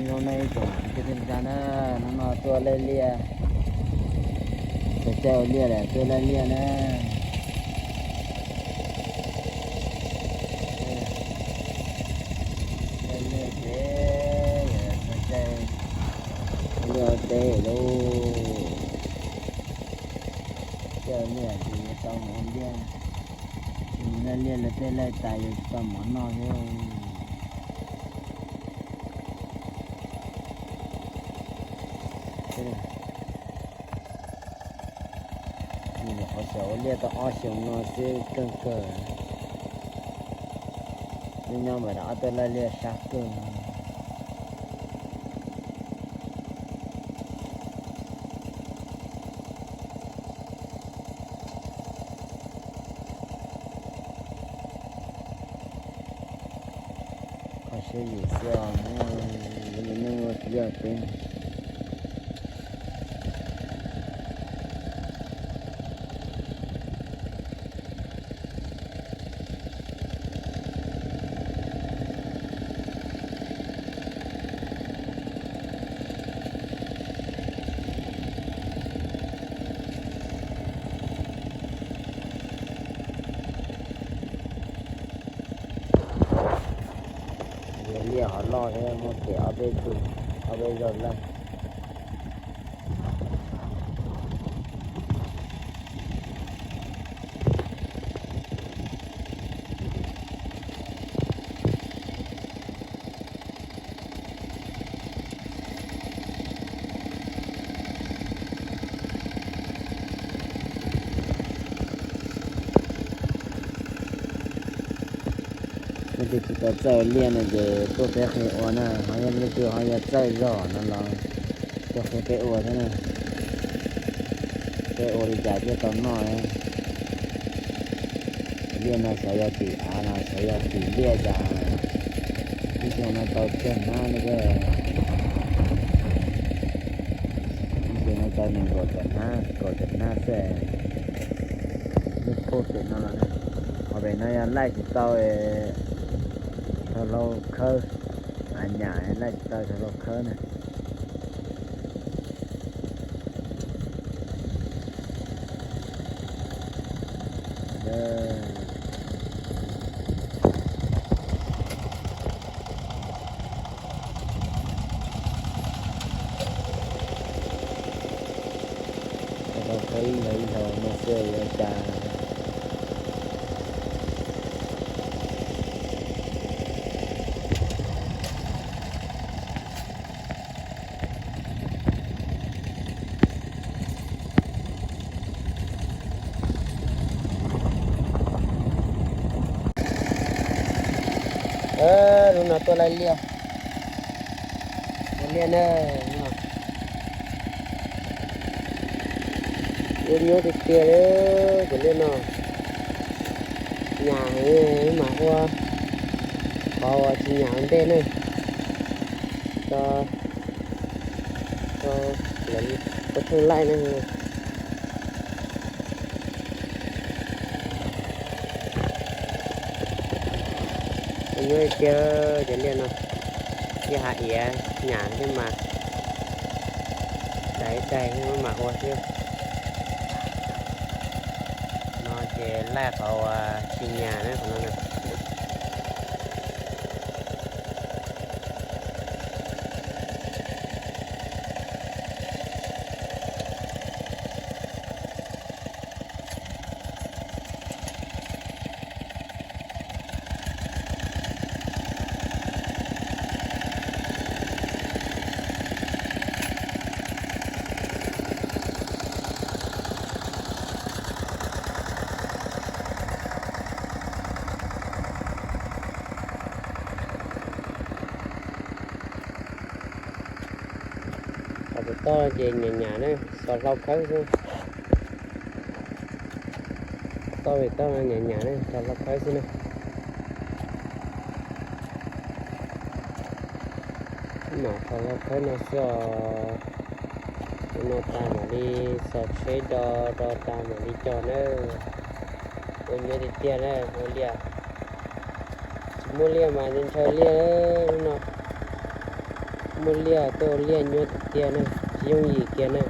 Hnub no ib tsoom kwv tij neej tsa na, hnub no tuaj laij liaj, txog caij ua liaj lawm tuaj laij liaj na. Laij liaj ces txog caij ua liaj ua teb lauj. Caij ua liaj ces yuav tau mus ua liaj, laij liaj lawv tej laij tas yuav tsis tau mov noj thiab. Nyuam qhuav xyaum ua liaj tau ob xyoos no xwb keej kawg. Nyob nyob mas rov qab tuaj laij liaj sab kawg. Kho siab yim xwb os, zoo li nej ua tsis yog peb. Liaj hov loj thiab muaj pem ob peb tug, ob peb zaug lawm. Leej twg tsis tau txawj ua liaj no ces tuaj peb qhia ua na, ho yog leej twg ho yog txawj zog no los tuaj qhia peb ua thiab na. Peb ua li cas thiaj tau noj. Liaj no xyov yog tim av los xyov yog tim liaj cas, ib xyoo no tau tsawg hnab no. Ib xyoo no tau nees nkaum tawm hnab, kaum tawm hnab xwb. Lub pem no los, ho pem no yog laij tsis tau, tau hlau khawb, av nyam laij tsis tau tau hlau khawb na. Tau khawb ib zaug ib zaug no xwb yuav cas. Hnub no tuaj laij liaj, ua liaj na. Ua nyuaj tiag tiag li cov liaj no. Nyam heev mas ua, qhov uas tsis nyam ua ntej ne, tso, tso, lawv ua tsheej laij ne. Ua nyuaj tiag cov liaj no, liaj hav iav nyam thiab mas, daig daig thiab mas ua xwb. No ces laij qhov uas tsis nyam na, qhov no na. Qhov pem toj ces nyam nyam na, tso hlau khawb xwb. Toj pem toj no nyam nyam na, tso hlau khawb xwb na. Mam tso hlau khawb no xwb os. Ua no tas mam li txog tsheb do, do tas mam li cog nawb. Ua nyuaj tiag tiag na, ua liaj. Tsis muaj liaj mas ntshaw liaj no. Muaj liaj tuaj ua liaj nyuaj tiag tiag na, tsis yooj yim kiag na.